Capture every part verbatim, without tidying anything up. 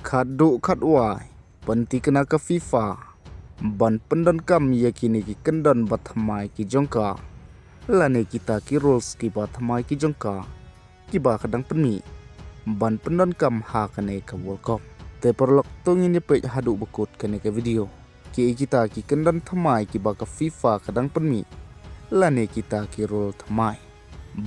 Khadduh khadwai, pynthikna ka FIFA ban pyndonkam ïa kine ki kyndon ba thymmai ki jong ka, lane kita ki rules kiba thymmai ki jong ka, kiba ka dang pynmih ban pyndonkam ha kane ka World Cup. Te paralok, to ngin ïa peit haduh ba kut kane ka video, kiei kita ki kyndon thymmai kiba ka FIFA ka dang pynmih, lane kita ki rule thymmai.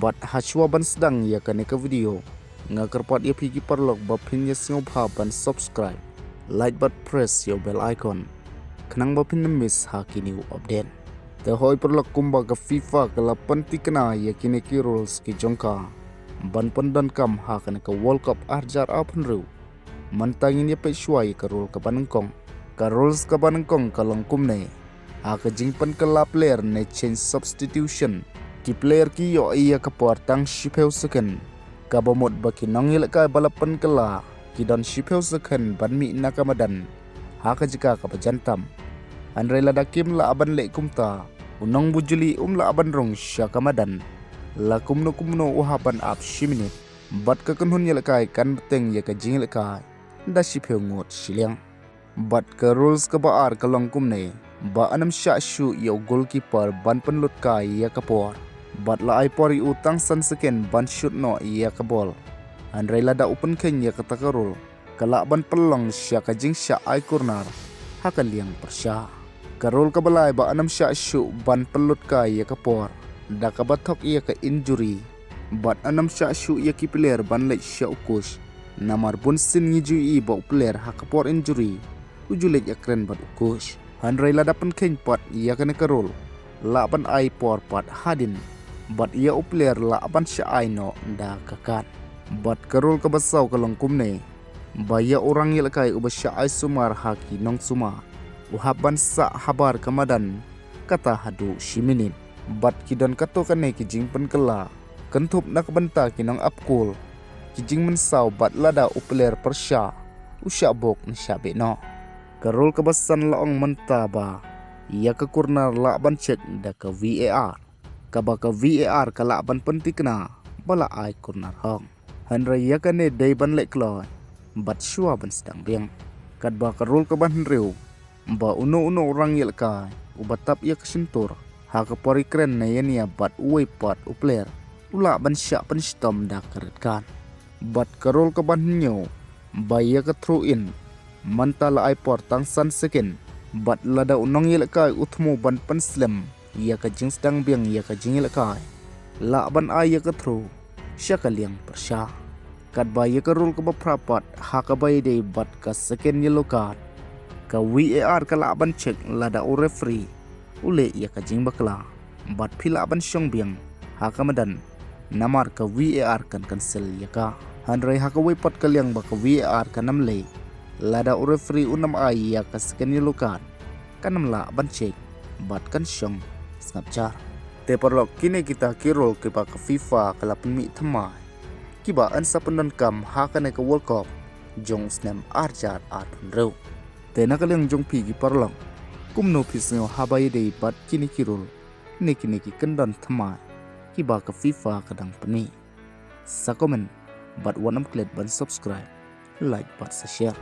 Bad hashwa ban sdang ïa kane ka video, nga kyrpad ïa phi ki paralok ba phin ïa sngewbha ban subscribe, like bad press ïa u bell icon, khnang ba phin ym miss ha ki new update. Te hooid paralok, kumba ka FIFA ka la pynthikna ïa kine ki rules ki jong ka ban pyndonkam ha kane ka World Cup ar hajar arphew hynriew, mynta ngin ïa peit shuwa ïa ka rule kaba nyngkong. Ka rules kaba nyngkong ka long kumne: ha ka jingpynkylla player ne change substitution, ki player ki ïoh ïa ka por tang shiphew second. Kaba mut ba ki nongïalehkai ba la pynkylla ki don shiphew second ban mih na ka madan ha ka jaka kaba jan tam. Hynrei lada kim lah ban leh kumta, u nongbujli um lah ban rung sha ka madan la kumno kumno, u hap ban ap shi minit. Bad ka kynhun ïalehkai kan bteng ïa ka jingïalehkai da shiphew ngut shiliang. Bad ka rules kaba ar ka long kumne: ba ym shah shuh ïa u goalkeeper ban pynlut kai ïa ka por. Bad la ai por ïa u tang san second ban shoot noh ïa ka bol. Hynrei lada u pynkheiñ ïa kata ka rule, ka lah ban pynlong sha ka jingshah ai corner ha ka liang pyrshah. Ka rule kaba lai: ba ym shah shuh ban pynlut kai ïa ka por da kaba thok ïa ka injury. Bad ym shah shuh ïa ki player ban leit sha u coach. Namar bunsien ngi ju ïohi ba u player ha ka por injury u ju leit ïakren bad u coach. Hynrei lada pynkheiñ pat ïa kane ka rule, lah ban ai por pat hadien, bad ïa u player lah ban shah ai noh da ka kad. Bad ka rule kaba saw ka long kumne: ba ïa u rangïalehkai uba shah ai sumar ha ki nongsumar, u hap ban sah habar ka madan kata haduh shi minit. Bad ki don katto katne ki jingpynkylla kynthup na ka bynta ki nongap kol, ki jingmynsaw, bad lada u player pyrshah u shah bok ne shah beh noh. Ka rule kaba san la ong mynta ba ïa ka corner lah ban check da ka VAR, kaba ka VAR ka lah ban pynthikna ba la ai corner hok. Hynrei ïa kane dei ban leh kloi bad shuwa ban sdang biang. Katba ka rule kaba hynriew: ba uno uno u rangïalehkai uba tap ïa ka shyntur ha ka por ïakren ne ïania bad uwei pat u player, u lah ban shah pynshitom da ka red card. Bad ka rule kaba hynñiew: ba ïa ka throw in, mynta la ai por tang san second. Bad lada u nongïalehkai u thmu ban pynslem ïa ka jingsdang biang ïa ka jingïalehkai, lah ban ai ïa ka throw sha ka liang pyrshah. Katba ïa ka rule kaba phra pat, ha kaba ïadei bad ka second yellow card, ka VAR ka lah ban check lada u referee u leh ïa ka jingbakla, bad phi lah ban shong biang ha ka madan, namar ka VAR kan cancel ïa ka. Hynrei ha kawei pat ka liang ba ka VAR kan ym leh, lada u referee un ym ai ïa ka second yellow card, kan ym lah ban check bad kan shong sngap jar. Te paralok, kine kita ki rule kiba ka FIFA ka la pynmih thymmai, kiba yn sa pyndonkam ha kane ka World Cup jong u snem ar hajar arphew hynriew. Te na ka liang jong phi ki paralok, kumno phi sngew haba ïadei bad kine ki rule ne kine ki kyndon thymmai kiba ka FIFA ka dang pynmih? Sa comment bad wat nym klet ban subscribe, like bad sa share.